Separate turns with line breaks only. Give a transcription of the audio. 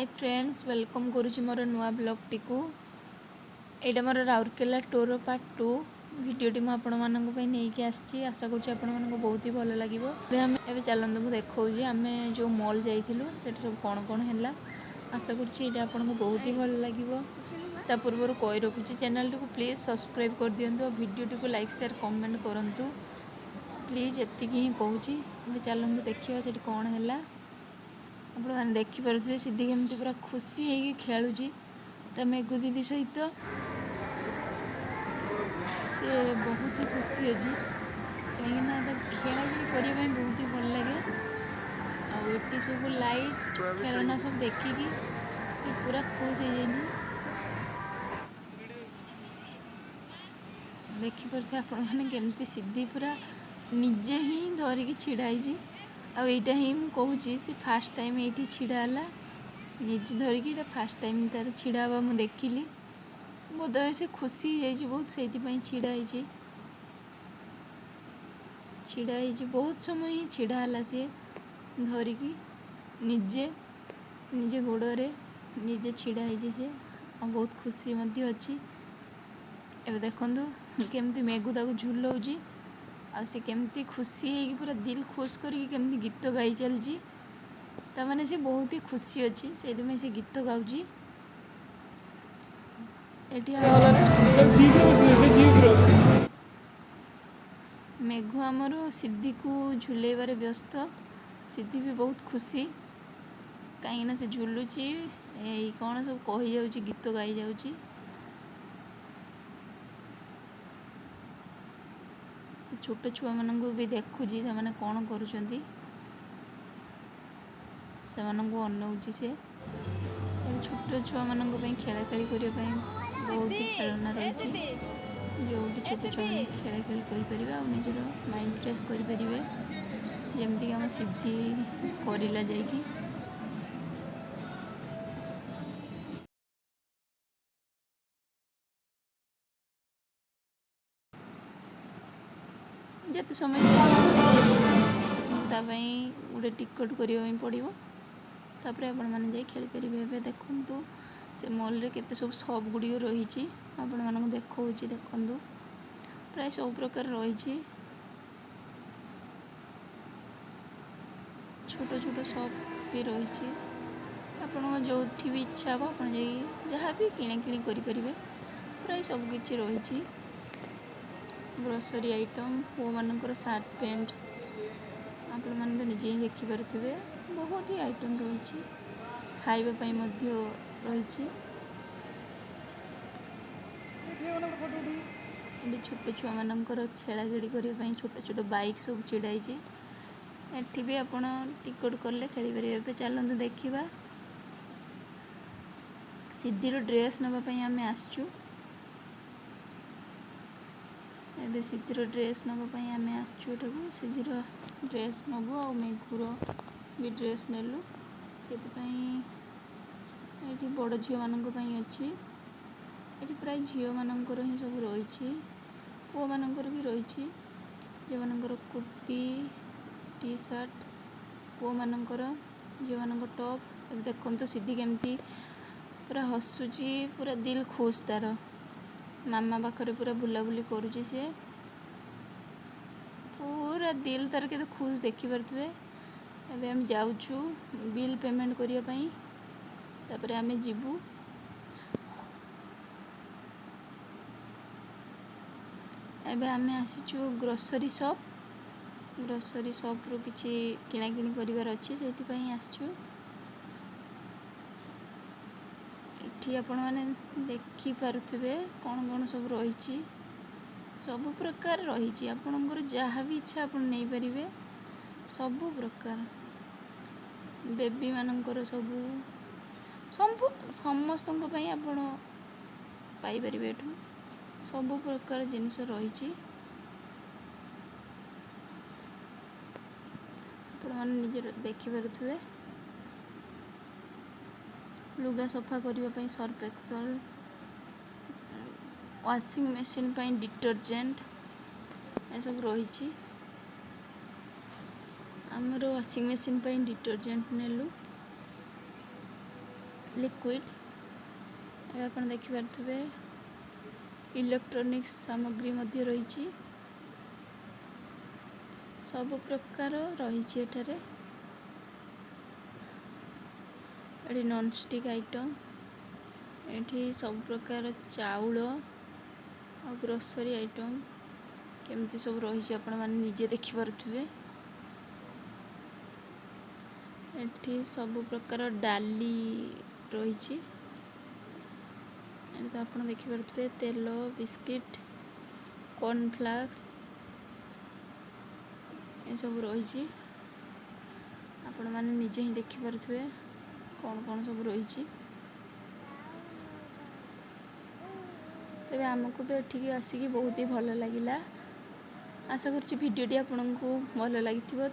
High friends, welcome କରୁଛି ମୋର ନୂଆ ବ୍ଲଗ୍ଟିକୁ। ଏଇଟା ମୋର ରାଉରକେଲା ଟୁର୍ର ପାର୍ଟ 2 ଭିଡ଼ିଓଟି ମୁଁ ଆପଣମାନଙ୍କ ପାଇଁ ନେଇକି ଆସିଛି। ଆଶା କରୁଛି ଆପଣମାନଙ୍କୁ ବହୁତ ହି ଭଲ ଲାଗିବ। ଏବେ ଆମେ ଏବେ ଚାଲନ୍ତୁ, ମୁଁ ଦେଖାଉଛି ଆମେ ଯେଉଁ ମଲ୍ ଯାଇଥିଲୁ ସେଠି ସବୁ କ'ଣ କ'ଣ ହେଲା। ଆଶା କରୁଛି ଏଇଟା ଆପଣଙ୍କୁ ବହୁତ ହି ଭଲ ଲାଗିବ। ତା ପୂର୍ବରୁ କହି ରଖୁଛି, ଚ୍ୟାନେଲଟିକୁ ପ୍ଲିଜ୍ ସବସ୍କ୍ରାଇବ୍ କରିଦିଅନ୍ତୁ ଆଉ ଭିଡ଼ିଓଟିକୁ ଲାଇକ୍, ସେୟାର, କମେଣ୍ଟ କରନ୍ତୁ ପ୍ଲିଜ୍, ଏତିକି ହିଁ କହୁଛି। ଏବେ ଚାଲନ୍ତୁ ଦେଖିବା ସେଠି କ'ଣ ହେଲା। ଆପଣମାନେ ଦେଖିପାରୁଥିବେ ସିଦ୍ଧି କେମିତି ପୁରା ଖୁସି ହେଇକି ଖେଳୁଛି ତା ମେଘୁ ଦିଦି ସହିତ। ସେ ବହୁତ ହି ଖୁସି ଅଛି, କାହିଁକିନା ତାକୁ ଖେଳା ଖେଳି କରିବା ପାଇଁ ବହୁତ ହି ଭଲ ଲାଗେ। ଆଉ ଏଠି ସବୁ ଲାଇଟ୍, ଖେଳନା ସବୁ ଦେଖିକି ସେ ପୁରା ଖୁସି ହେଇଯାଇଛି। ଦେଖିପାରୁଥିବେ ଆପଣମାନେ କେମିତି ସିଦ୍ଧି ପୁରା ନିଜେ ହିଁ ଧରିକି ଛିଡ଼ା ହେଇଛି। ଆଉ ଏଇଟା ହିଁ ମୁଁ କହୁଛି, ସେ ଫାର୍ଷ୍ଟ ଟାଇମ୍ ଏଇଠି ଛିଡ଼ା ହେଲା ନିଜେ ଧରିକି। ଏଇଟା ଫାର୍ଷ୍ଟ ଟାଇମ୍ ତାର ଛିଡ଼ା ହେବା ମୁଁ ଦେଖିଲି। ବୋଧହୁଏ ସେ ଖୁସି ହେଇଯାଇଛି ବହୁତ, ସେଇଥିପାଇଁ ଛିଡ଼ା ହେଇଛି। ଛିଡ଼ା ହେଇଛି ବହୁତ ସମୟ ହିଁ ଛିଡ଼ା ହେଲା ସିଏ ଧରିକି, ନିଜେ ନିଜେ ଗୋଡ଼ରେ ନିଜେ ଛିଡ଼ା ହେଇଛି ସିଏ, ଆଉ ବହୁତ ଖୁସି ମଧ୍ୟ ଅଛି। ଏବେ ଦେଖନ୍ତୁ କେମିତି ମେଘୁ ତାକୁ ଝୁଲଉଛି ଆଉ ସେ କେମିତି ଖୁସି ହେଇକି ପୁରା ଦିଲ୍ ଖୁସ୍ କରିକି କେମିତି ଗୀତ ଗାଇ ଚାଲିଛି। ତାମାନେ ସେ ବହୁତ ହି ଖୁସି ଅଛି, ସେଇଥିପାଇଁ ସେ ଗୀତ ଗାଉଛି। ଏଠି ମେଘୁ ଆମର ସିଦ୍ଧିକୁ ଝୁଲେଇବାରେ ବ୍ୟସ୍ତ। ସିଦ୍ଧି ବି ବହୁତ ଖୁସି, କାହିଁକିନା ସେ ଝୁଲୁଛି, ଏଇ କ'ଣ ସବୁ କହିଯାଉଛି, ଗୀତ ଗାଇଯାଉଛି। ସେ ଛୋଟ ଛୁଆମାନଙ୍କୁ ବି ଦେଖୁଛି, ସେମାନେ କ'ଣ କରୁଛନ୍ତି, ସେମାନଙ୍କୁ ଅନଉଛି ସେ। ଛୋଟ ଛୁଆମାନଙ୍କ ପାଇଁ ଖେଳା ଖେଳି କରିବା ପାଇଁ ବହୁତ ହି ଖେଳନା ରହିଛି, ଯେଉଁଠି ଛୋଟ ଛୁଆମାନେ ଖେଳା ଖେଳି କରିପାରିବେ ଆଉ ନିଜର ମାଇଣ୍ଡ ଫ୍ରେଶ୍ କରିପାରିବେ, ଯେମିତିକି ଆମ ସିଦ୍ଧି କରିଲା ଯାଇକି। ଯେତେ ସମୟ ତା ପାଇଁ ଗୋଟେ ଟିକେଟ୍ କରିବା ପାଇଁ ପଡ଼ିବ, ତାପରେ ଆପଣମାନେ ଯାଇ ଖେଳିପାରିବେ। ଏବେ ଦେଖନ୍ତୁ ସେ ମଲ୍ରେ କେତେ ସବୁ ସପ୍ ଗୁଡ଼ିକ ରହିଛି, ଆପଣମାନଙ୍କୁ ଦେଖାଉଛି। ଦେଖନ୍ତୁ, ପ୍ରାୟ ସବୁ ପ୍ରକାର ରହିଛି। ଛୋଟ ଛୋଟ ସପ୍ ବି ରହିଛି। ଆପଣଙ୍କ ଯେଉଁଠି ବି ଇଚ୍ଛା ହେବ ଆପଣ ଯାଇକି ଯାହା ବି କିଣାକିଣି କରିପାରିବେ। ପ୍ରାୟ ସବୁ କିଛି ରହିଛି। ଗ୍ରୋସରୀ ଆଇଟମ୍, ପୁଅମାନଙ୍କର ସାର୍ଟ ପ୍ୟାଣ୍ଟ, ଆପଣମାନେ ତ ନିଜେ ହିଁ ଦେଖିପାରୁଥିବେ। ବହୁତ ହି ଆଇଟମ୍ ରହିଛି। ଖାଇବା ପାଇଁ ମଧ୍ୟ ରହିଛି। ଏଠି ଛୋଟ ଛୁଆମାନଙ୍କର ଖେଳାଖେଳି କରିବା ପାଇଁ ଛୋଟ ଛୋଟ ବାଇକ୍ ସବୁ ଛିଡ଼ା ହେଇଛି। ଏଠି ବି ଆପଣ ଟିକେଟ୍ କଲେ ଖେଳିପାରିବେ। ଏବେ ଚାଲନ୍ତୁ ଦେଖିବା, ସିଦ୍ଧିର ଡ୍ରେସ୍ ନେବା ପାଇଁ ଆମେ ଆସିଛୁ। ଏବେ ସିଦ୍ଧିର ଡ୍ରେସ୍ ନେବା ପାଇଁ ଆମେ ଆସିଛୁ ଏଠାକୁ। ସିଦ୍ଧିର ଡ୍ରେସ୍ ନେବୁ ଆଉ ମେଘୁର ବି ଡ୍ରେସ୍ ନେଲୁ। ସେଥିପାଇଁ ଏଇଠି ବଡ଼ ଝିଅମାନଙ୍କ ପାଇଁ ଅଛି। ଏଠି ପ୍ରାୟ ଝିଅମାନଙ୍କର ହିଁ ସବୁ ରହିଛି, ପୁଅମାନଙ୍କର ବି ରହିଛି। ଝିଅମାନଙ୍କର କୁର୍ତ୍ତି, ଟି ସାର୍ଟ, ପୁଅମାନଙ୍କର, ଝିଅମାନଙ୍କ ଟପ୍। ଏବେ ଦେଖନ୍ତୁ ସିଦ୍ଧି କେମିତି ପୁରା ହସୁଛି, ପୁରା ଦିଲ୍ ଖୁସ୍ ତାର। ମାମା ପାଖରେ ପୁରା ବୁଲାବୁଲି କରୁଛି ସିଏ, ପୁରା ଦିଲ୍ ତାର କେତେ ଖୁସ୍ ଦେଖିପାରୁଥିବେ। ଏବେ ଆମେ ଯାଉଛୁ ବିଲ୍ ପେମେଣ୍ଟ କରିବା ପାଇଁ, ତାପରେ ଆମେ ଯିବୁ। ଏବେ ଆମେ ଆସିଛୁ ଗ୍ରୋସରୀ ସପ୍। ଗ୍ରୋସରୀ ସପ୍ରୁ କିଛି କିଣାକିଣି କରିବାର ଅଛି, ସେଇଥିପାଇଁ ଆସିଛୁ ଏଠି। ଆପଣମାନେ ଦେଖିପାରୁଥିବେ କ'ଣ କ'ଣ ସବୁ ରହିଛି। ସବୁ ପ୍ରକାର ରହିଛି, ଆପଣଙ୍କର ଯାହା ବି ଇଚ୍ଛା ଆପଣ ନେଇପାରିବେ। ସବୁ ପ୍ରକାର ବେବିମାନଙ୍କର ସବୁ, ସବୁ ସମସ୍ତଙ୍କ ପାଇଁ ଆପଣ ପାଇପାରିବେ ଏଠୁ। ସବୁ ପ୍ରକାର ଜିନିଷ ରହିଛି, ଆପଣମାନେ ନିଜେ ଦେଖିପାରୁଥିବେ। ଲୁଗା ସଫା କରିବା ପାଇଁ ସର୍ଫ ଏକ୍ସେଲ୍, ୱାସିଂ ମେସିନ୍ ପାଇଁ ଡିଟର୍ଜେଣ୍ଟ, ଏସବୁ ରହିଛି। ଆମର ୱାସିଂ ମେସିନ୍ ପାଇଁ ଡିଟର୍ଜେଣ୍ଟ ନେଲୁ। ଲିକ୍ୱିଡ଼। ଏବେ ଆପଣ ଦେଖିପାରୁଥିବେ ଇଲେକ୍ଟ୍ରୋନିକ୍ସ ସାମଗ୍ରୀ ମଧ୍ୟ ରହିଛି, ସବୁ ପ୍ରକାର ରହିଛି ଏଠାରେ। ଏଠି ନନଷ୍ଟିକ୍ ଆଇଟମ୍, ଏଠି ସବୁ ପ୍ରକାର ଚାଉଳ ଆଉ ଗ୍ରୋସରୀ ଆଇଟମ୍ କେମିତି ସବୁ ରହିଛି ଆପଣମାନେ ନିଜେ ଦେଖିପାରୁଥିବେ। ଏଠି ସବୁ ପ୍ରକାର ଡାଲି ରହିଛି। ଏଠି ତ ଆପଣ ଦେଖିପାରୁଥିବେ ତେଲ, ବିସ୍କିଟ୍, କର୍ଣ୍ଣଫ୍ଲାକ୍ସ ଏସବୁ ରହିଛି। ଆପଣମାନେ ନିଜେ ହିଁ ଦେଖିପାରୁଥିବେ କ'ଣ କ'ଣ ସବୁ ରହିଛି। ତେବେ ଆମକୁ ତ ଏଠିକି ଆସିକି ବହୁତ ହି ଭଲ ଲାଗିଲା। ଆଶା କରୁଛି ଭିଡ଼ିଓଟି ଆପଣଙ୍କୁ ଭଲ ଲାଗିଥିବ।